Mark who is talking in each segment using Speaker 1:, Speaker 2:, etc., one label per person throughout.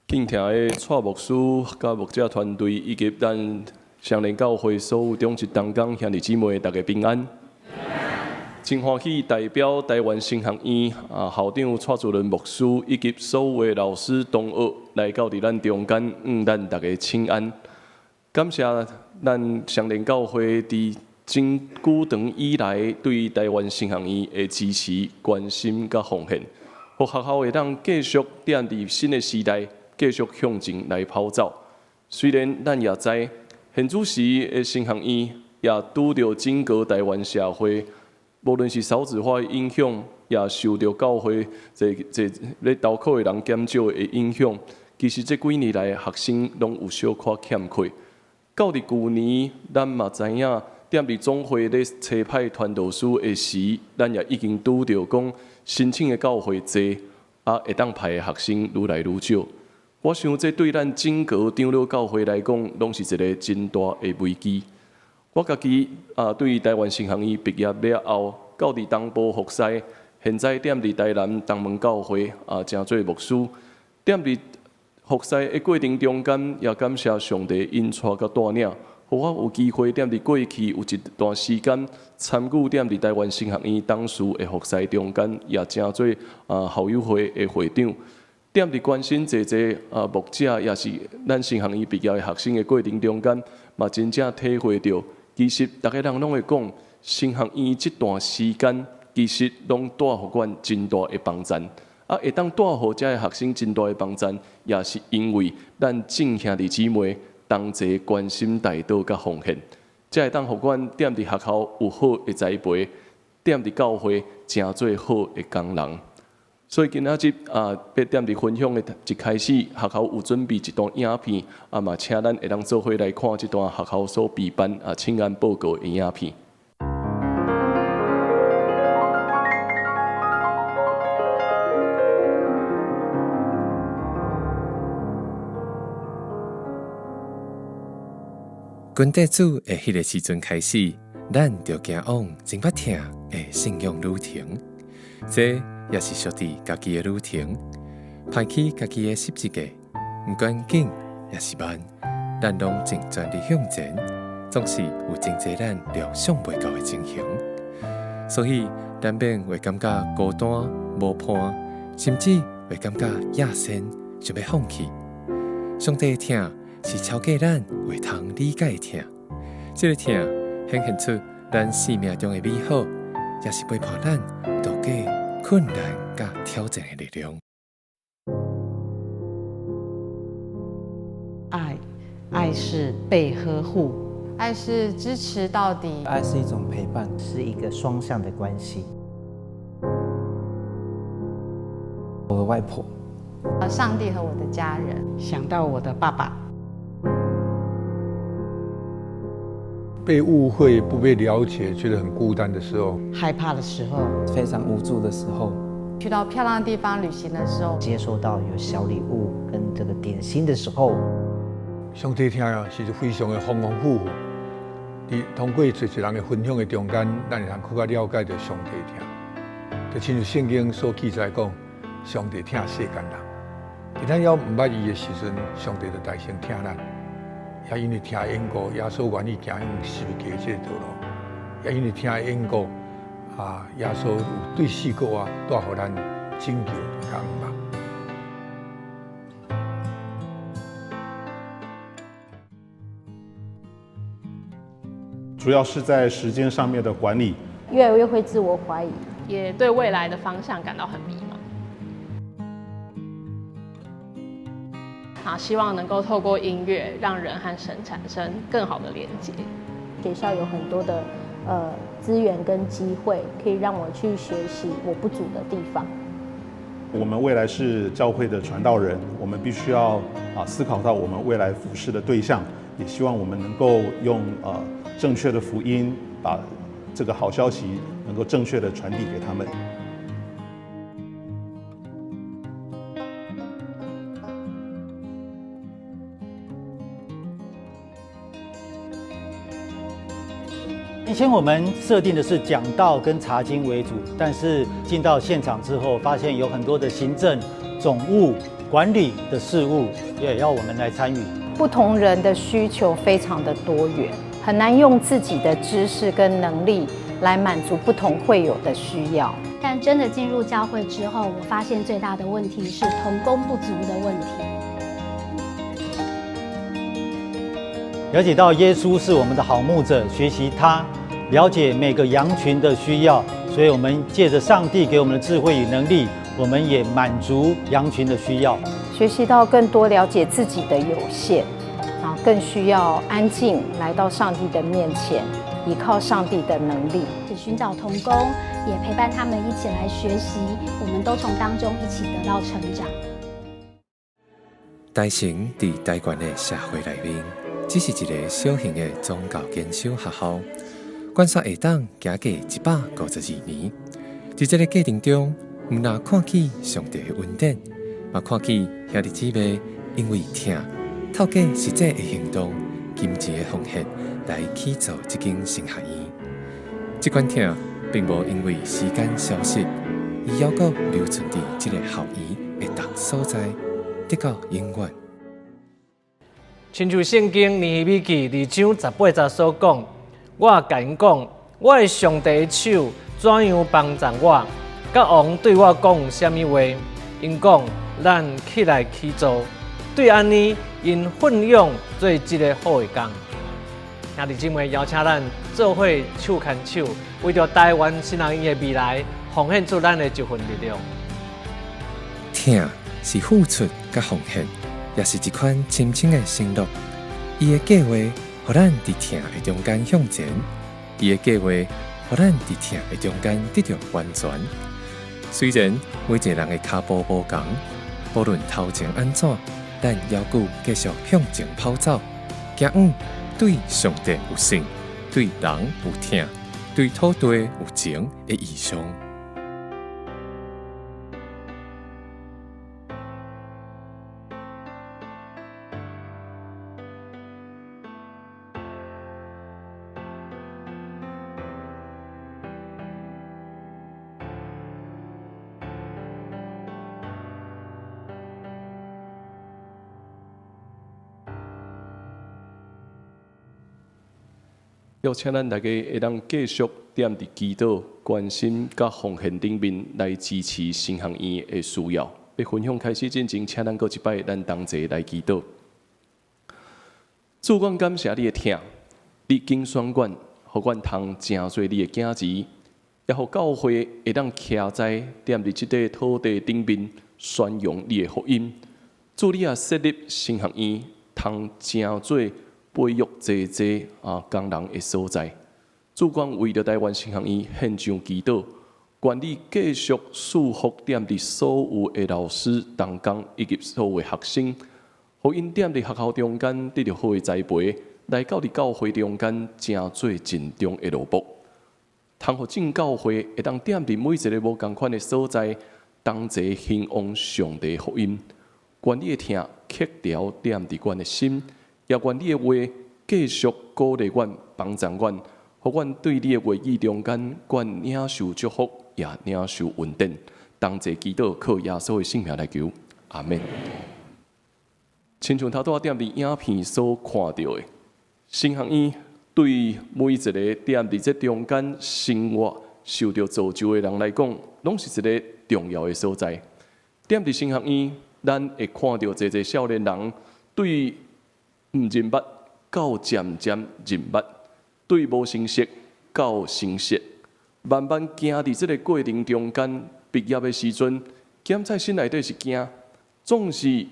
Speaker 1: 敬聽的蔡牧師、佮牧者團隊以及咱雙連教會所有長執同工兄弟姊妹，大家平安。真歡喜代表臺灣神學院校長蔡主任牧師以及所有的老師同學來到佇咱中間，向咱大家請安。感謝咱雙連教會佇真久長以來對臺灣神學院的支持、關心佮奉獻，予學校會當繼續踮佇新的時代，繼續向前來跑走。雖然咱也知，現此時的神學院也拄著整個臺灣社會，無論是少子化的影響，也受著教會濟濟咧投靠的人減少的影響。其實這幾年來，學生攏有小可欠缺。到佇舊年，咱嘛知影，踮佇總會咧差派傳道師的時，咱也已經拄著講申請的教會濟，會當派的學生愈來愈少。我想這對咱整個長老教會來講，攏是一個真大的危機。我家己對臺灣神學院畢業了後，到佇東部服侍，現在踮佇台南東門教會成做牧師。踮佇服侍的過程中間，也感謝上帝引帶佮帶領，予我有機會踮佇過去有一段時間參與踮佇臺灣神學院董事的服侍中間，也成做校友會的會長。踮佇關心濟濟牧者，也是咱神學院畢業的學生的過程中間，嘛真正體會著，其實逐个人攏會講，神學院這段時間其實攏帶予阮真大的幫贊。會當帶予遮个學生真大的幫贊，也是因為咱眾兄弟姊妹同齊關心代禱佮奉獻，才會當予阮踮佇學校有好的栽培，踮佇教會成做好的工人。所以今仔日欲踮佇分享的一開始，學校有準備一段影片，嘛請咱會當做伙來看這段學校所備辦請安報告的影片。
Speaker 2: 跟綴主的彼个時陣開始，咱就行往真捌疼的信仰旅程。這也是屬佇家己的旅程，攀起家己的十字架，毋管緊抑是慢，咱攏盡全力向前，總是有真濟咱料想袂到的情形。所以難免會感覺孤單、無伴，甚至會感覺野心，想欲放棄。上帝的疼是超過咱會通理解的疼，這个疼顯現出咱生命中的美好，也是陪伴咱度過困難佮挑戰的力量。
Speaker 3: 愛，愛是被呵護，
Speaker 4: 愛是支持到底，
Speaker 5: 愛是一種陪伴，
Speaker 6: 是一個雙向的關係。
Speaker 5: 我的外婆，
Speaker 4: 上帝和我的家人，
Speaker 3: 想到我的爸爸。
Speaker 7: 被誤會、不被了解，覺得很孤單的時候，
Speaker 3: 害怕的時候，
Speaker 5: 非常無助的時候，
Speaker 4: 去到漂亮的地方旅行的時候，
Speaker 6: 接收到有小禮物跟這個點心的時候，
Speaker 7: 上帝疼啊，是非常的豐豐富富。佇通過濟濟人的分享的中間，咱會通閣較了解著上帝疼。就親像聖經所記載講，上帝疼世間人。佇咱猶毋捌伊的時陣，上帝就代先疼咱。也因為疼的緣故，耶穌願意行十字架這個道路。也因為疼的緣故，耶穌有對死閣活，帶予咱拯救佮希望。
Speaker 8: 主要是在時間上面的管理，
Speaker 9: 越來越會自我懷疑，
Speaker 10: 也對未來的方向感到很迷茫。希望能夠透過音樂，讓人和神產生更好的連接。
Speaker 9: 學校有很多的資源跟機會，可以讓我去學習我不足的地方。
Speaker 8: 我們未來是教會的傳道人，我們必須要思考到我們未來服侍的對象，也希望我們能夠用正確的福音，把這個好消息能夠正確的傳遞給他們。
Speaker 11: 以前我們設定的是講道跟查經為主，但是進到現場之後，發現有很多的行政、總務、管理的事務也要我們來參與。
Speaker 12: 不同人的需求非常的多元，很難用自己的知識跟能力來滿足不同會友的需要。
Speaker 9: 但真的進入教會之後，我發現最大的問題是同工不足的問題。
Speaker 11: 了解到耶穌是我們的好牧者，學習他，了解每個羊群的需要，所以我們借着上帝給我們的智慧與能力，我們也滿足羊群的需要。
Speaker 12: 學習到更多了解自己的有限，啊，更需要安靜來到上帝的面前，依靠上帝的能力。
Speaker 9: 尋找同工，也陪伴他們一起來學習，我們都從當中一起得到成長。
Speaker 2: 台成佇台灣的社會內面，只是一个小型的宗教研修學校，關說會當行過152年。佇這个過程中，毋但看見上帝的恩典，嘛看見兄弟姊妹因為疼，透過實際的行動、金錢的奉獻來起造這間神學院。這款疼並無因為時間消失，伊猶閣留存佇這个校園的逐所在，直到永遠。
Speaker 13: 親像聖經尼希米記2章18節所講，我共𪜶講，我的上帝的手怎樣幫助我，佮王對我講啥物話，𪜶講咱起來起造，對按呢，𪜶奮勇做這个好的工。兄弟姊妹，邀請咱做伙手牽手，為著台灣神學院的未來，奉獻出咱的一份力量。
Speaker 2: 疼是付出佮奉獻，也是一款深深的承諾。伊的計劃，予咱佇疼的中間向前；伊的計劃，予咱佇疼的中間得著完全。雖然每一個人的跤步無仝，無論頭前按怎，咱猶閣繼續向前跑走，行往對上帝有信、對人有疼、對土地有情的異象。
Speaker 1: 邀請咱大家會當繼續踮佇祈禱、關心佮奉獻頂面來支持神學院的需要。欲分享開始進前，請咱閣一擺，咱同齊來祈禱。主，阮感謝你的疼，你揀選阮，予阮通成做你的囝兒，也予教會會當徛在踮佇這塊土地頂面宣揚你的福音。主，你也設立神學院，通成做培育濟濟啊工人的所在。主，阮為著台灣神學院獻上祈禱，願你繼續賜福踮佇所有的老師、同工以及所有的學生，予𪜶踮佇學校中間得著好的栽培，來到佇教會中間成做盡忠的奴僕，通予眾教會會當踮佇每一个無仝款的所在，同齊興旺上帝福音。願你的疼刻牢踮佇阮的心，也願你的話繼續鼓勵阮、幫助阮，予阮對你的話語中間，阮領受祝福，也領受恩典。同齊祈禱，靠耶穌的聖名來求，阿們。親像頭拄仔踮佇影片所看著的，神學院對每一个踮佇這中間生活受著造就的人來講，攏是一个重要的所在。踮佇神學院，咱會看著濟濟少年人對毋認捌到漸漸認捌，對無成熟到成熟，慢慢行佇這个過程中間，畢業的時陣，檢在心內底是驚，總是漸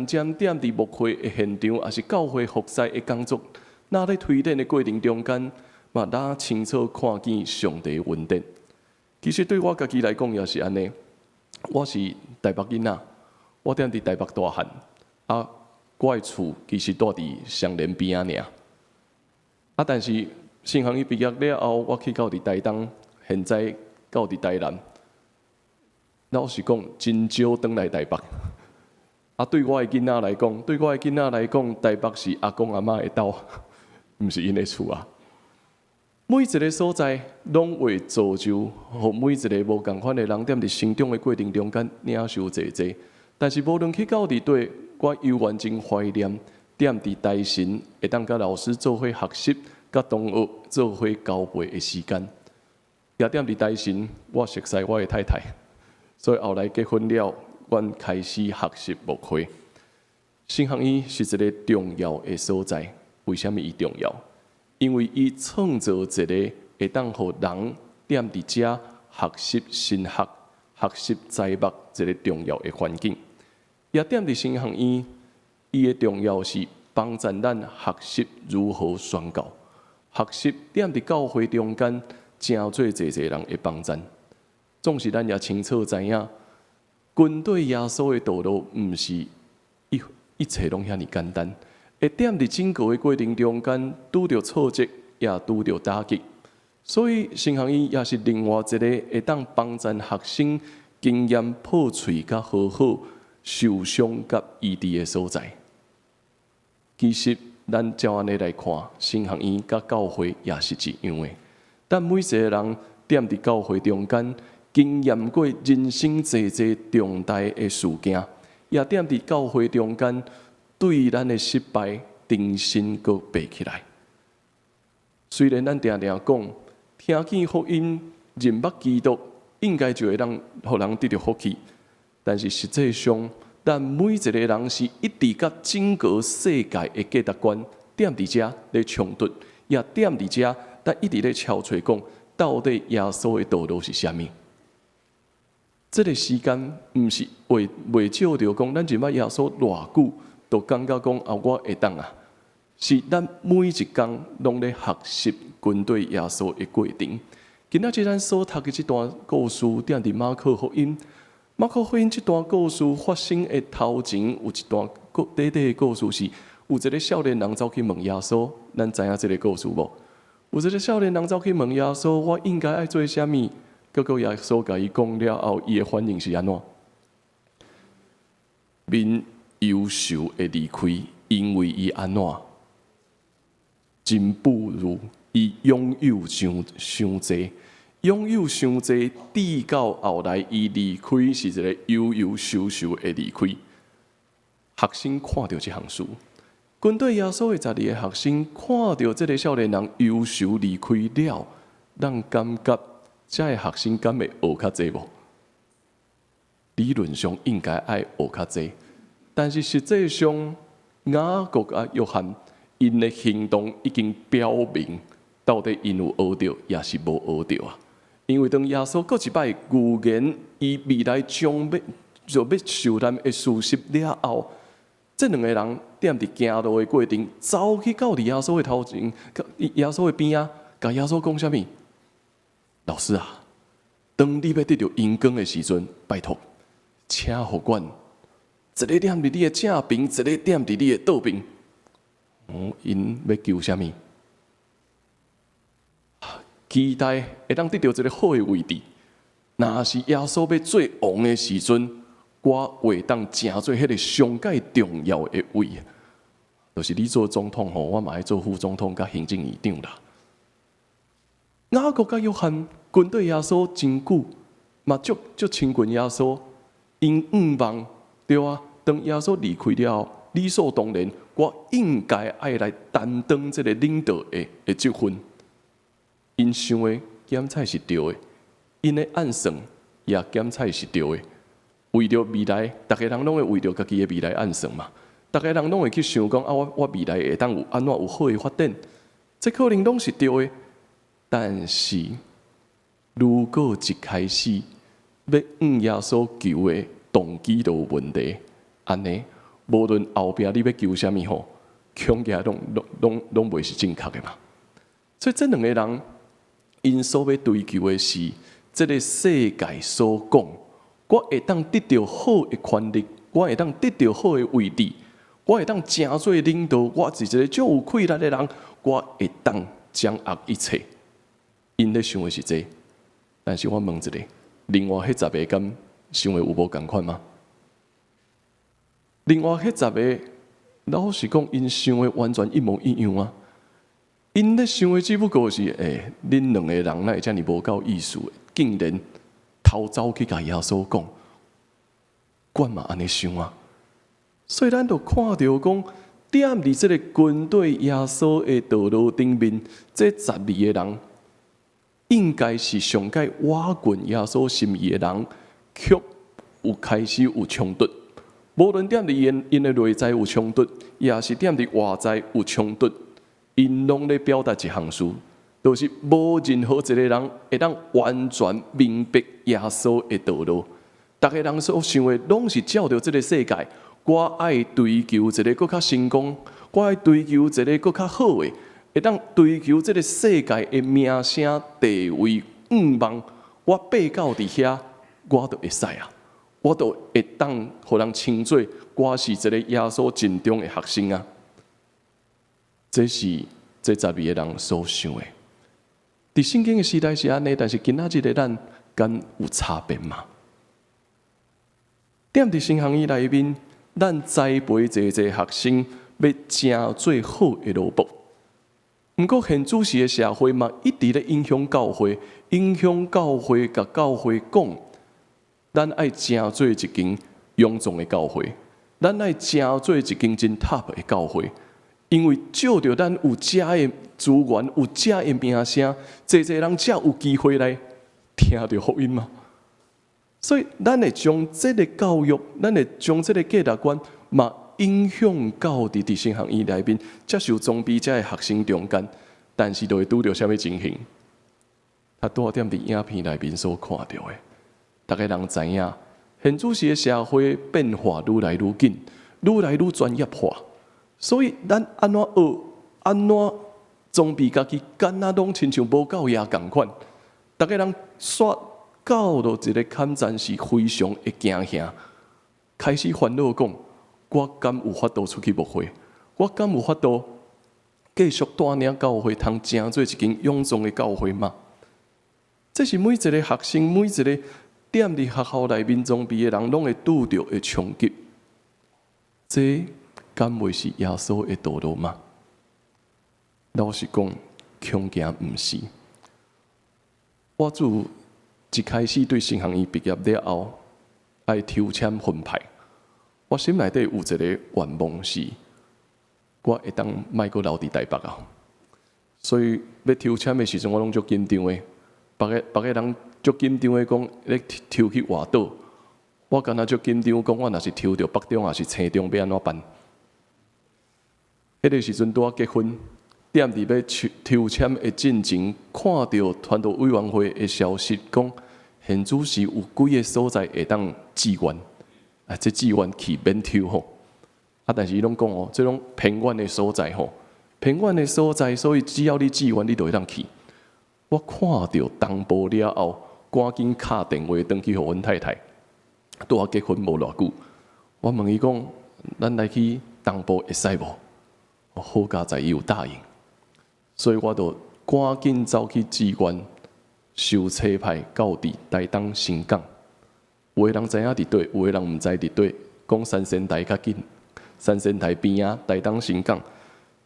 Speaker 1: 漸踮佇牧會的現場，抑是教會服侍的工作，若咧推展的過程中間，嘛若清楚看見上帝的恩典。其實對我家己來講也是按呢，我是台北囡仔，我踮佇台北大漢，啊，我的厝其實住佇雙連邊仔爾。啊，但是神學院畢業了後，我去到佇台東，現在到佇台南。老實講，真少轉來台北。啊，對我的囡仔來講，對我的囡仔來講，台北是阿公阿嬤的兜，毋是𪜶的厝啊。每一个所在，攏會造就予每一个無仝款的人，踮佇成長的過程中間，領受濟濟。但是無論去到佇佗，我猶原真懷念踮佇台神會當佮老師做伙學習，佮同學做伙交陪的時間。也踮佇台神，我熟似我的太太，所以後來結婚了，阮開始學習牧會。神學院是一个重要的所在，為啥物伊重要？因為伊創造一个會當予人踮佇遮學習神學、學習栽牧一个重要的環境。也踮佇神學院，伊的重要是幫助咱學習如何宣教，學習踮佇教會中間，誠濟濟濟人會幫贊。總是咱也清楚知影，跟隨耶穌的道路，毋是一切攏遐爾簡單。會踮佇整個的過程中間，拄著挫折，也拄著打擊。所以神學院也是另外一個會當幫助學生經驗破碎佮和好、受傷佮醫治的所在。其實，咱照按呢來看，神學院佮教會也是一樣的。咱每一個人踮佇教會中間，經驗過人生濟濟重大的事件，也踮佇教會中間，對咱的失敗重新閣爬起來。雖然咱定定講，聽見福音、認捌基督，應該就會當予人得著福氣，但是實際上，咱每一個人是一直佮整個世界的價值觀踮佇遮咧衝突，也踮佇遮，咱一直咧敲揣講，到底耶穌的道路是啥物？這个時間毋是袂袂少著講，咱認捌耶穌偌久，就感覺講啊，我會當啊，是咱每一工攏咧學習跟隨耶穌的過程。今仔日咱所讀的這段故事，踮佇馬可福音。馬可福音這段故事發生的頭前，有一段故短短的故事是，有一个少年人走去問耶穌，咱知影這个故事無？有一个少年人走去問耶穌，我應該愛做啥物？結果耶穌共伊講了後，伊的反應是按怎？面憂愁的離開，因為伊按怎？真富裕，伊擁有傷傷濟，擁有傷濟，直到後來伊離開是一个憂憂愁愁的離開。學生看著這項事，跟隨耶穌的12个學生看著這个少年人憂愁離開了，咱感覺這个學生敢會學較濟無？理論上應該愛學較濟，但是實際上雅各佮約翰𪜶的行動已經表明，到底𪜶有學著，抑是無學著啊？因為當耶穌閣一擺預言，伊未來將欲就欲受難的事實了後，這兩個人踮佇行路的過程，走去到佇耶穌的頭前，耶穌的邊仔，共耶穌講啥物？老師啊，當你欲得著榮光的時陣，拜託，請予阮一个踮佇你的正爿，一个踮佇你的倒爿。哦，𪜶欲求啥物？期待會當得著一个好的位置。若是耶穌欲做王的時陣，我會當成做彼个上蓋重要的位。就是你做總統吼，我嘛愛做副總統佮行政院長啦。雅各佮約翰跟隨耶穌真久，嘛足足親近耶穌，𪜶向望對啊。當耶穌離開了後，理所當然，我應該愛來擔當這个領導的職分。𪜶想的檢採是對的，𪜶的按算也檢採是對的。為著未來，逐个人攏會為著家己的未來按算嘛。逐个人攏會去想講啊，我未來會當有按怎有好的發展，這可能攏是對的。但是，如果一開始欲向耶穌求的動機就有問題，按呢，無論後壁你欲求啥物吼，恐驚攏攏攏攏袂是正確的嘛。所以這兩個人，𪜶所欲追求的是這个世界所講，我會當得著好的權力，我會當得著好的位置，我會當成做領導，我是一个足有氣力的人，我會當掌握一切。𪜶咧想的是這个，但是我問一下，另外彼十个敢想的有無仝款嗎？另外彼十个，老實講，𪜶想的完全一模一樣啊！𪜶咧想的只不過是，欸，恁兩個人哪會遮爾無夠意思？竟然偷走去共耶穌講，阮嘛按呢想啊。所以咱就看著講，踮佇這个軍隊耶穌的道路頂面，這12個人應該是上蓋倚近耶穌心意的人，卻有開始有衝突。無論踮佇𪜶𪜶的內在有衝突，抑是踮佇外在有衝突，𪜶攏咧表達一項事，就是無任何一個人會當完全明白耶穌的道路。逐个人所想的，攏是照著這个世界。我愛追求一个閣較成功，我愛追求一个閣較好的，會當追求這个世界的名聲、地位、願望。我爬到佇遐，我就會使啊！我就會當予人稱做我是一个耶穌陣中的學生啊！這是這12個人所想的。佇聖經的時代是按呢，但是今仔日的咱敢有差別嗎？踮佇神學院內面，咱栽培濟濟學生欲成做好的奴僕。毋過現主時的社會嘛，一直咧影響教會，影響教會，共教會講，咱愛成做一間臃腫的教會，咱愛成做一間真 top 的教會，因為藉著咱有遮的資源，有遮的名聲，濟濟人才有機會來聽著福音嘛。所以，咱會將這个教育，咱會將這个價值觀，嘛影響到佇佇神學院內面接受裝備遮的學生中間，但是就會拄著啥物情形？他拄仔踮佇影片內面所看著的，逐个人知影，現主時的社會變化愈來愈緊，愈來愈專業化，所以咱按怎學，按怎裝備家己，敢若攏親像無夠爺仝款，逐个人煞到了一个坎站是非常會驚嚇，開始煩惱講：我敢有法度出去牧會？我敢有法度繼續帶領教會通成做一間臃腫的教會嗎？這是每一个學生，每一个踮佇學校內面裝備的人，攏會拄著的衝擊。這敢袂是耶穌的道路嗎？老實講，恐驚毋是。我自一開始對神學院畢業了後，愛抽籤分派，我心內底有一个願望是，我會當莫閣留佇台北啊。所以欲抽籤的時陣，我攏足緊張的。別个別个人足緊張的講，咧抽去外島，我敢若足緊張，講我若是抽著北中抑是青中，欲按怎辦？彼个時陣拄仔結婚，踮佇欲抽抽籤的進前，看著傳道委員會的消息，講現主時有幾个所在會當志願，啊，這志願去免抽吼。啊，但是伊攏講哦，這攏偏遠的所在吼，偏遠的所在，所以只要你志願，你就會當去。我看著東部了後，趕緊敲電話轉去予阮太太。拄仔結婚無偌久，我問伊講：咱來去東部會使無？好佳哉伊有答應，所以我就趕緊走去志願收冊派到佇台東新港。有的人知影佇佗，有的人毋知佇佗。講三仙台較近，三仙台邊仔台東新港，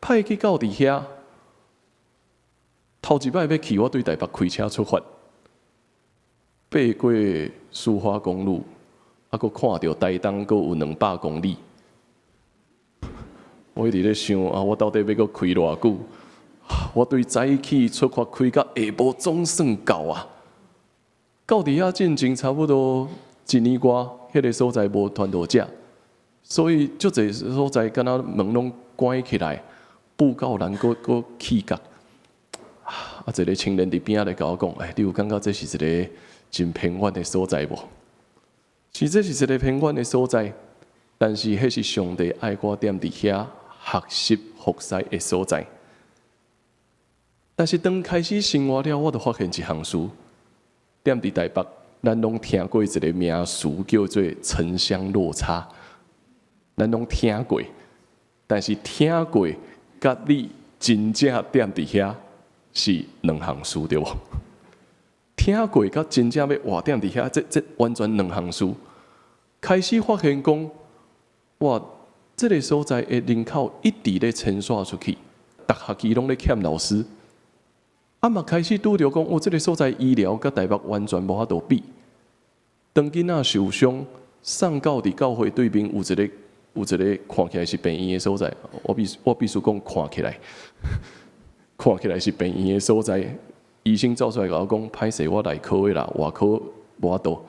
Speaker 1: 派去到佇遐。頭一擺欲去，我對台北開車出發，爬過蘇花公路，啊，閣看著台東閣有200公里。我一直咧想啊，我到底欲閣開偌久？我對早起出發開到下晡總算到啊！到佇遐進前差不多一年外，彼个所在無傳道者，所以足濟所在敢若門攏關起來，布告欄閣閣起角。啊！一个青年佇邊仔來共我講：欸，你有感覺這是一个真偏遠的所在無？是，這是一个偏遠的所在，但是彼是上帝愛我踮佇遐學習服侍的所在。但是當開始生活了，我就發現一項事：踮佇台北，咱攏聽過一个名詞叫做城鄉落差，咱攏聽過，但是聽過佮你真正踮佇遐是兩項事，對無？聽過佮真正欲活踮佇遐，這完全兩項事。開始發現講，哇，這个所在的人口一直咧遷徙出去，逐學期攏咧欠老師。啊嘛開始拄著講，哦，這个所在醫療佮台北完全無法度比。當囡仔受傷，送到佇教會對面有一個看起來是病院的所在，我必須講看起來，看起來是病院的所在。醫生走出來共我講，歹勢，我內科的啦，外科無法度，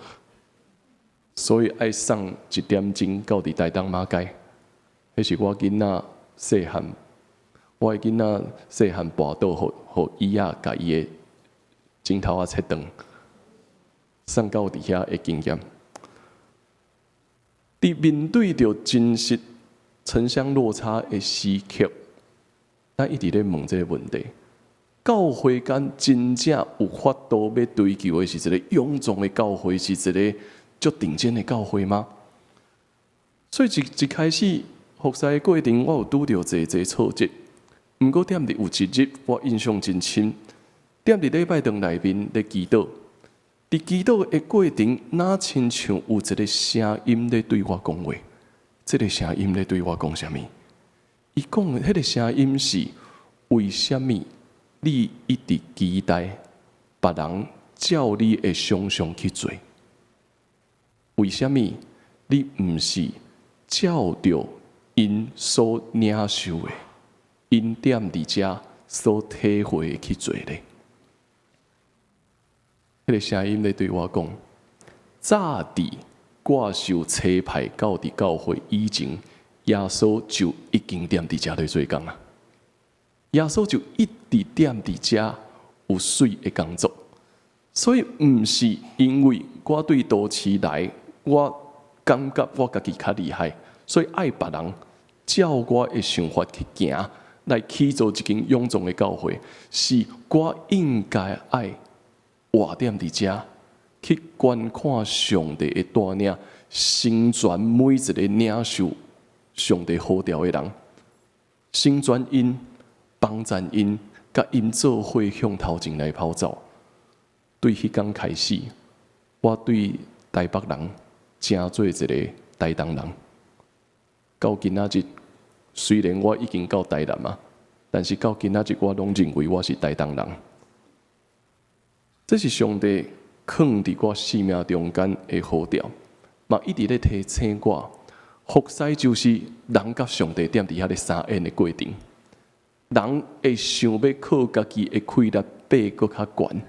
Speaker 1: 所以愛送一點鐘到佇台東馬偕。彼是我囡仔細漢，我的囡仔細漢跋倒，予醫仔共伊的指頭仔切斷，送到佇遐的經驗。佇面對著真實城鄉落差的時刻，咱一直咧問這個問題：教會敢真正有法度欲追求的是一個勇壯的教會，是一個足頂尖的教會嗎？所以一開始服侍的過程，我有拄著濟濟挫折。毋過踮佇有一日，我印象真深。踮佇禮拜堂內面咧祈禱，佇祈禱的過程，若親像有一個聲音咧對我講話。這個聲音咧對我講啥物？伊講的彼個聲音是：為啥物你一直期待別人照你的想象去做？為啥物你毋是照著𪜶所領受的，𪜶踮佇遮所體會的去做咧？彼個聲音咧對我講：早佇我受差派到佇教會以前，耶穌就已經踮佇遮咧做工啊！耶穌就一直踮佇遮有媠的工作，所以毋是因為我對都市來，我感覺我家己較厲害，所以愛別人照我的想法去行，來起造一間勇壯的教會，是我應該愛活踮佇遮去觀看上帝的帶領，成全每一個領受上帝呼召的人，成全𪜶，幫贊𪜶，共𪜶做伙向頭前來跑走。對彼工開始，我對台北人成做一個台東人。到今仔日，雖然我已經到台南啊，但是到今仔日我攏認為我是台東人。這是上帝囥佇我生命中間的呼召，嘛一直咧提醒我，服侍就是人佮上帝踮佇遐咧相演的過程。人會想欲靠家己的氣力爬閣較懸，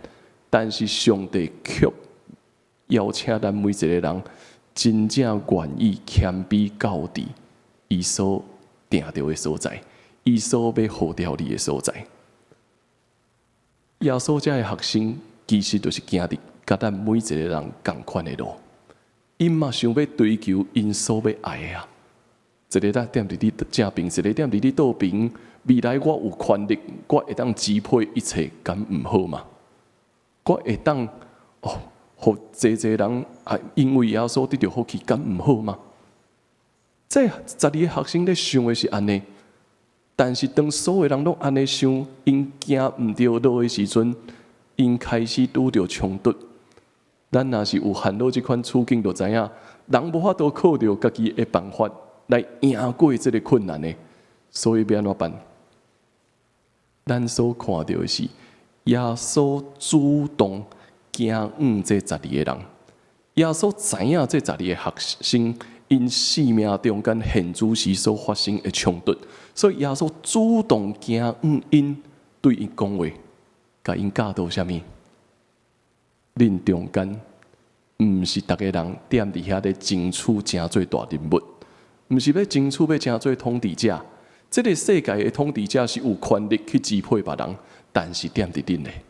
Speaker 1: 但是上帝卻邀請咱每一個人真正願意謙卑到佇伊所定著的所在，伊所欲呼召你的所在。耶穌遮的學生其實就是行佇佮咱每一個人仝款的路，𪜶嘛想欲追求𪜶所欲愛的啊。一个踮佇你正爿，一個踮佇你倒爿。未來我有權力，我會當支配一切，敢毋好嗎？我會當哦，予濟濟人啊，因為耶穌得著福氣，敢毋好嗎？這12個學生咧想的是按呢，但是當所有人攏按呢想，𪜶行毋著路的時陣，𪜶開始拄著衝突。咱若是有陷落這款處境，就知影人無法度靠著家己的辦法來贏過這個困難的，所以欲按怎辦？咱所看著的是耶穌主動行往這十二個人，耶穌知影這十二個學生𪜶生命中間現主時所發生的衝突，所以耶穌主動行往𪜶，對𪜶講話，共𪜶教導啥物？恁中間毋是逐個人踮佇遐咧爭取成做大人物，毋是欲爭取欲成做統治者。這個世界的統治者是有權力去支配別人，但是踮佇恁咧，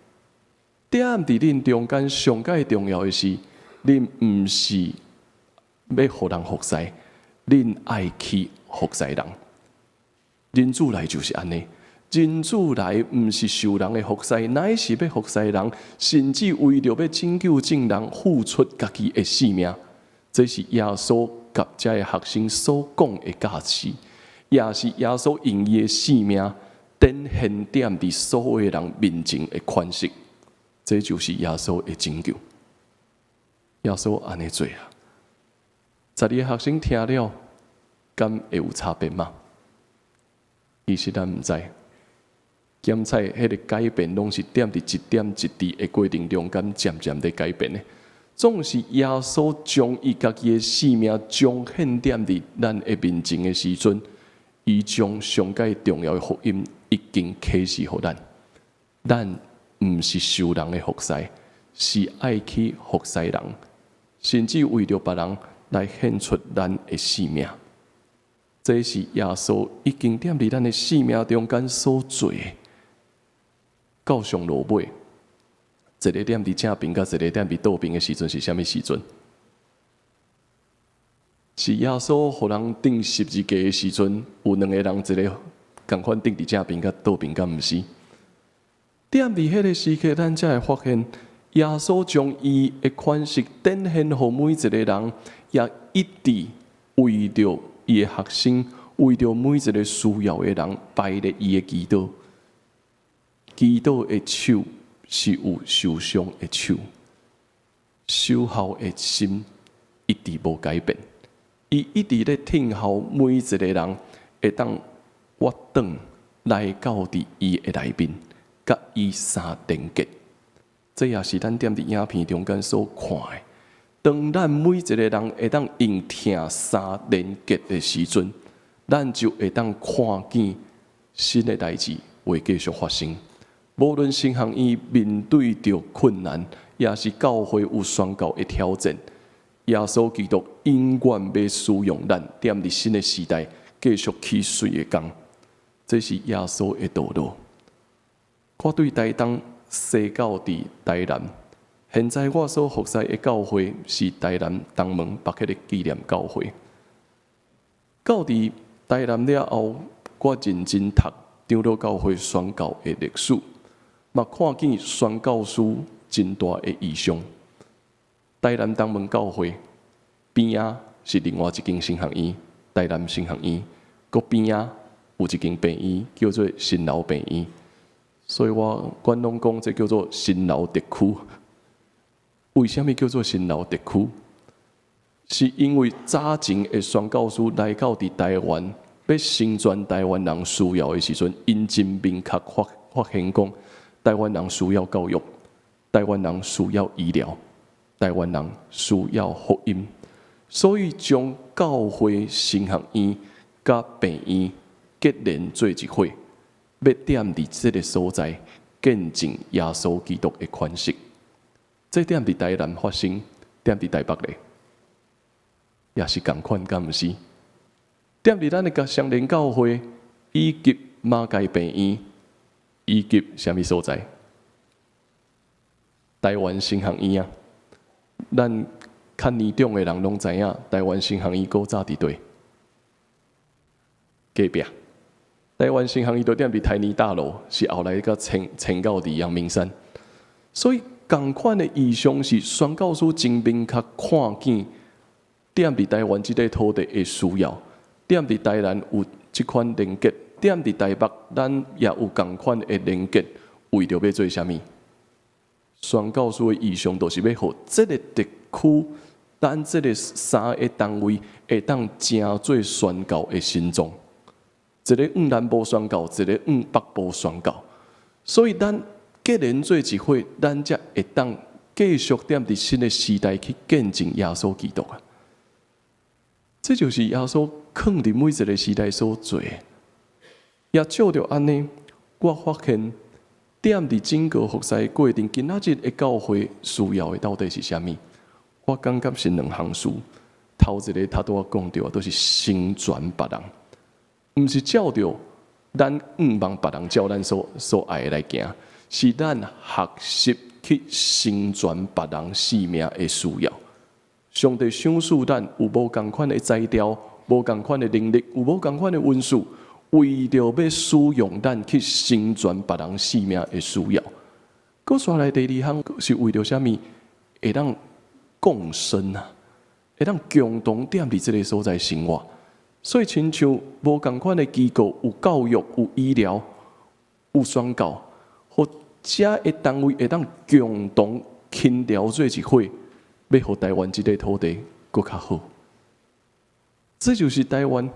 Speaker 1: 踮佇恁中間上蓋重要的是，恁毋是欲予人服侍，恁愛去服侍人。人子來就是按呢，人子來毋是受人的服侍，乃是欲服侍人，甚至為著欲拯救眾人，付出家己的性命。這是耶穌佮遮的學生所講的教示。也是耶穌用伊的性命展現踮佇所有人面前的權勢，這就是耶穌的拯救。耶穌按呢做啊！十二個學生聽了，敢會有差別嗎？其實咱毋知。檢採彼個改變，攏是踮佇一點一滴的過程中間，漸漸咧改變的。總是耶穌將伊家己的性命彰顯踮佇咱的面前的時陣，伊將上蓋重要的福音已經啟示予咱。咱毋是受人的服侍，是愛去服侍人，甚至為著別人來獻出咱的性命。這是耶穌已經踮佇咱的生命中間所做的。到上落尾，一个踮佇正爿，佮一个踮佇倒爿的時陣是啥物時陣？是耶穌予人釘十字架的時陣，有兩個人，一个仝款釘佇正爿，佮倒爿，敢毋是？踮佇彼个時刻，咱才會發現，耶穌將伊的權勢展現予每一個人，也一直為著伊的學生，為著每一個需要的人，排列伊的祈禱。祈禱的手是有受傷的手，守候的心一直無改變，伊一直咧聽候每一個人會當倚轉來到佇伊的內面，佮伊相連結。這也是咱踮佇影片中間所看的。當咱每一個人會當用疼相連結的時陣，咱就會當看見新的代誌會繼續發生。無論神學院面對著困難，抑是教會有宣教的挑戰，耶穌基督永遠欲使用咱，踮佇新的時代繼續起媠的工。這是耶穌的道路。我對台東西到佇台南，現在我所服侍的教會是台南東門北彼个紀念教會。到佇台南了後，我認真讀長老教會宣教的歷史。嘛，看見宣教師真大的異象。台南東門教會邊仔是另外一間神學院，台南神學院，閣邊仔有一間病院叫做新樓病院，所以我慣攏講這叫做新樓特區。為啥物叫做新樓特區？是因為早前的宣教師來到佇台灣，欲成全台灣人需要的時陣，𪜶真明確發現講，台灣人需要教育，台灣人需要醫療，台灣人需要福音，所以將教會神學院佮病院結連做一伙，欲踮佇這个所在見證耶穌基督的權勢。這踮佇台南發生，踮佇台北咧，也是仝款，敢毋是？踮佇咱的佮雙連教會以及馬偕病院，以及啥物所在？台灣神學院啊，咱較年長的人攏知影，台灣神學院古早佇佗？隔壁。台灣神學院就踮佇台泥大樓，是後來閣遷到佇陽明山。所以仝款的異象是宣教師真明確看見，踮佇台灣這塊土地的需要，踮佇台南有這款連結，踮佇台北咱也有仝款的連結，為著欲做啥物？宣教師的異象就是欲予這个特區，咱這个三个單位會當成做宣教的心臟。一个往南部宣教，一个往北部宣教。所以咱結連做一伙，咱才會當繼續踮佇新的時代去見證耶穌基督啊！這就是耶穌囥佇每一个時代所做的。也照著按呢，我發現踮佇整個服侍過程，今仔日的教會需要的到底是啥物？我感覺是兩項事。頭一个頭拄仔講著，就是成全別人，毋是照著咱向望別人照咱所愛的來行，是咱學習去成全別人生命的需要。上帝賞賜咱有無仝款的才調，無仝款的能力，有無仝款的恩賜，為著欲使用咱去成全別人生命的需要。閣紲來第二項是為著啥物？會當共生啊，會當共同踮佇這个所在生活。所以，親像無仝款的機構，有教育、有醫療、有宣教，予遮的單位會當共同傾調做一伙，欲予台灣這个土地閣較好。這就是台灣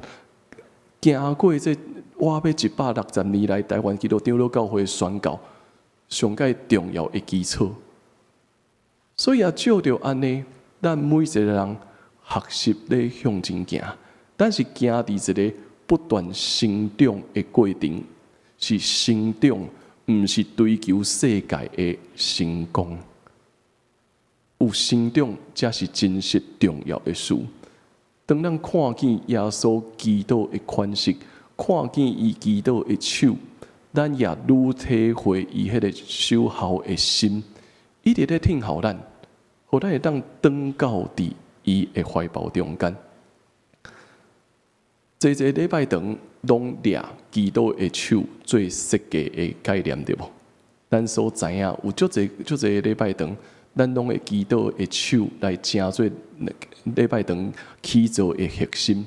Speaker 1: 行過這倚欲160年來，台灣基督長老教會宣教上蓋重要的基礎。所以啊，照著按呢，咱每一个人學習咧向前行，咱是行佇一个不斷成長的過程，是成長，毋是追求世界的成功。有成長，才是真實重要的事。當咱看見耶穌基督的款式，看見伊基督的手，咱也愈體會伊彼個守候的心，一直咧聽候咱，予咱會當轉到佇伊的懷抱中間。濟濟禮拜堂攏掠基督的手做設計的概念，對無？咱所知影有足濟足濟禮拜堂，咱攏會基督的手來成做禮拜堂起造的核心，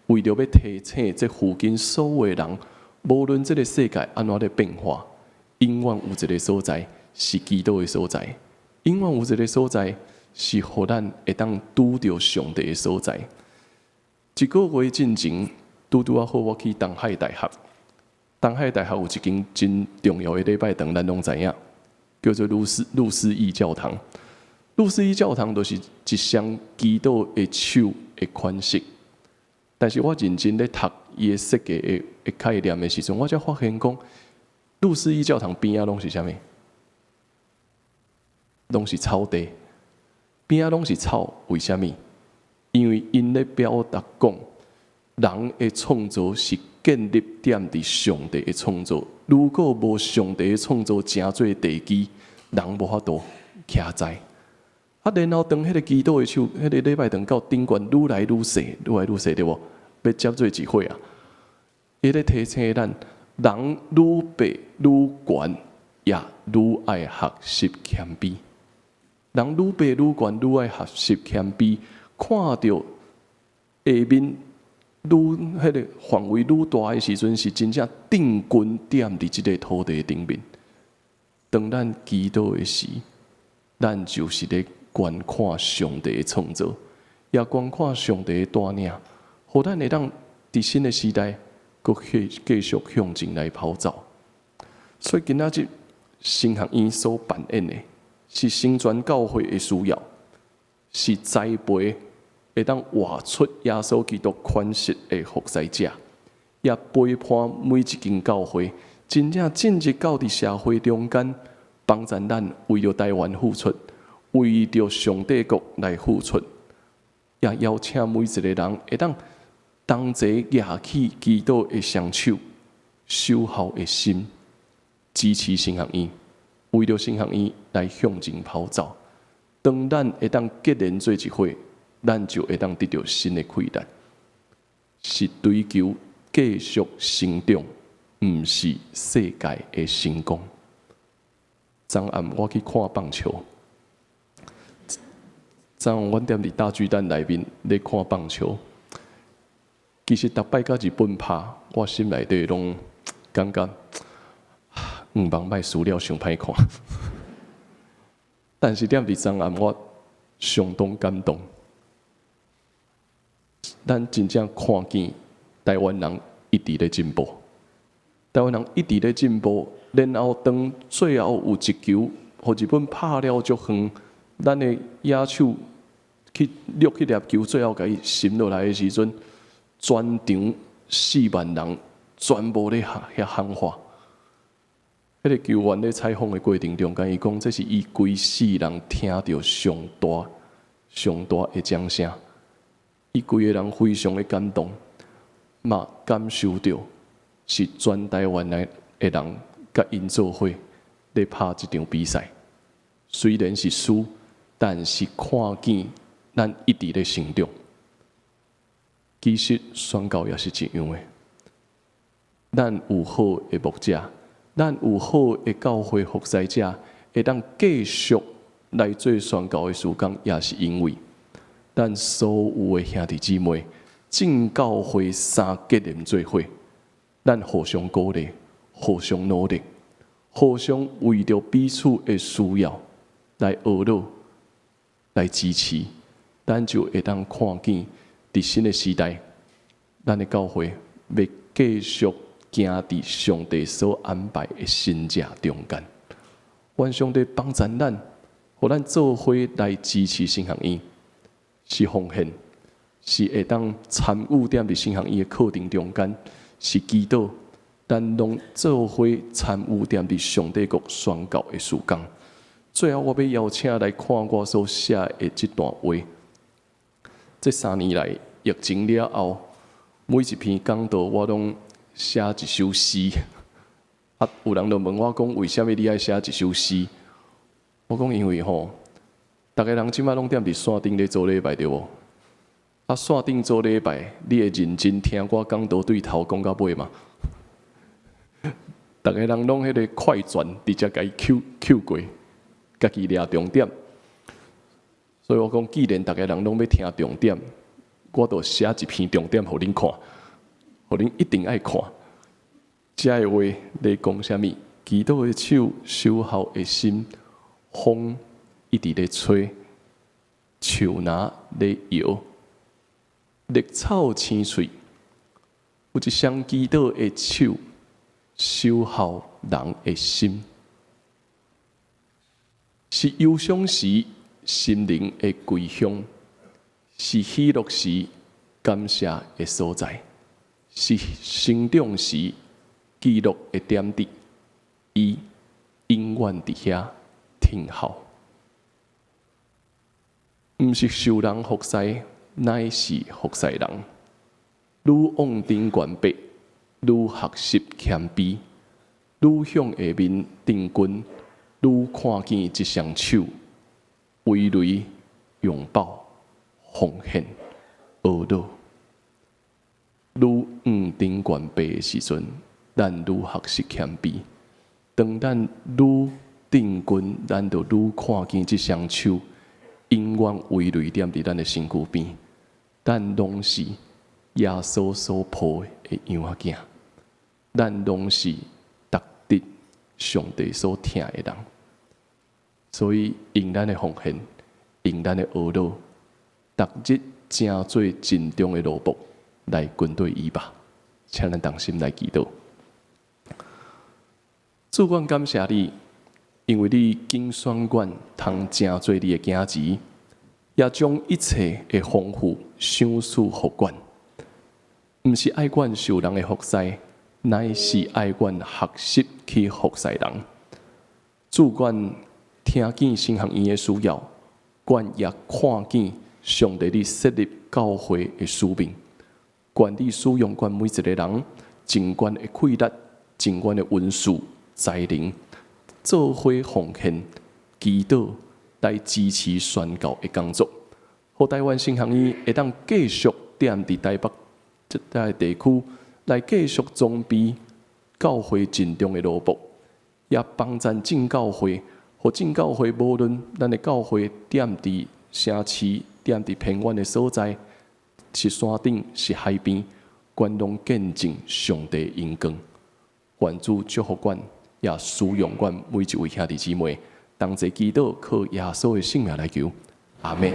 Speaker 1: 為著欲提醒這附近所有的人，無論這个世界按怎咧變化，永遠有一个所在是基督的所在，永遠有一个所在是予咱會當拄著上帝的所在。一个月進前，拄拄仔好，我去東海大學。東海大學有一間真重要的禮拜堂，咱攏知影，叫做路思義教堂。路思義教堂就是一雙基督的手的款式。但是我認真咧讀伊的設計的概念的時陣，我才發現講，路思義教堂邊仔攏是啥物？攏是草地，邊仔攏是草，為啥物？因為𪜶咧表達講，人的創造是建立踮佇上帝的創造。如果無上帝的創造成做地基，人無法度徛在。啊，然後當彼个基督的手，彼个禮拜堂到頂懸愈來愈細，愈來愈細，對無？欲接做一伙啊！伊咧提醒咱，人愈爬愈懸，也愈愛學習謙卑。人愈爬愈懸，愈愛學習謙卑。看著下面愈彼个範圍愈大的時陣，是真正釘根踮佇這个土地頂面。當咱祈禱的時，咱就是咧觀看上帝的創造，也觀看上帝的帶領，予咱會當佇新的時代，閣繼續向前來跑走。所以今仔日神學院所扮演的，是成全教會的需要，是栽培會當活出耶穌基督款式的服侍者，也陪伴每一間教會，真正進入到佇社會中間，幫助咱為著台灣付出，為著上帝國來付出，也邀請每一個人會當同齊舉起基督的雙手，守候的心，支持神學院，為著神學院來向前跑走。當咱會當結連做一伙，咱就會當得著新的氣力。是追求繼續成長，毋是世界的成功。昨暗我去看棒球，昨暗阮踮佇大巨蛋內面咧看棒球。其實逐擺共日本拍，我心內底攏感覺毋茫莫輸了，傷歹看。但是踮佇昨暗，我相當感動。咱真正看見台灣人一直咧進步，台灣人一直咧進步，然後當最後有一球，予日本拍了足遠，咱的野手去掠彼粒球，最後共伊沉落來的時陣，全場4萬人全部咧遐喊話。彼个球員咧採訪的過程中間，伊講這是伊規世人聽著上大、上大的掌聲。伊規个人非常的感動，嘛感受著是全台灣來的人佮𪜶做伙咧拍這場比賽。雖然是輸，但是看見咱一直咧成長。其實宣教也是一樣的，咱有好的牧者，咱有好的教會服侍者，會當繼續來做宣教的事工，也是因為咱所有的兄弟姊妹進教會三結連做伙，咱互相鼓勵，互相努力，互相為著彼此的需要來呵咾、來支持，咱就會當看見佇新的時代，咱的教會欲繼續行佇上帝所安排的新路中間。願上帝幫助咱，予咱做伙來支持神學院，是奉獻，是會當參與踮佇神學院的課程中間，是祈禱，咱攏做伙參與踮佇上帝國宣教的事工。最後，我欲邀請來看我所寫的這段話。這3年來疫情了後，每一篇講道我攏寫一首詩。啊，有人就問我講，為啥物你愛寫一首詩？我講因為吼，逐个人這擺攏踮佇線頂咧做禮拜對無？啊，線頂做禮拜，你會認真聽我講道對頭講到尾嗎？逐个人攏彼個快轉，直接共伊抾抾過，家己掠重點。所以我講，既然逐个人攏欲聽重點，我就寫一篇重點予恁看，予恁一定愛看。這个話咧講啥物？祈禱的手，守候的心，風一直咧吹，樹林咧搖，綠草青翠，有一雙祈禱的手，守候人的心，是憂傷時心靈的歸鄉，是喜樂時感謝的所在，是成長時記錄的點滴。伊永遠佇遐聽候，毋是受人服侍，乃是服侍人。愈往頂懸爬，愈學習謙卑；愈向下面定軍，愈看見這雙手，葳蕤擁抱、奉獻、呵咾。愈往頂懸爬的時陣，咱愈學習謙卑。當咱愈定軍，咱就愈看見這雙手永遠葳蕤踮佇咱的身軀邊。咱攏是耶穌所抱的嬰仔囝，咱攏是值得上帝所疼的人。所以，用咱的奉獻，用咱的呵咾，逐日成做盡忠的奴僕來跟隨伊吧。請咱同心來祈禱。主，阮感謝你，因為你揀選阮通成做你的囝兒，也將一切的豐富賞賜予阮。毋是愛阮受人的服侍，乃是愛阮學習去服侍人。主，阮聽見神學院的需要，阮也看見上帝你設立教會的使命。願你使用阮每一个人，盡阮的氣力，盡阮的恩賜、才能，做伙奉獻、祈禱來支持宣教的工作，予台灣神學院會當繼續踮佇台北這塊地區來繼續裝備教會盡忠的奴僕，也幫贊正教會，予正教會無論咱的教會踮佇城市、踮佇偏遠的所在，是山頂、是海邊，阮攏見證上帝榮光。願主祝福阮，也使用阮每一位兄弟姊妹，同齊祈禱，靠耶穌的聖名來求，阿們。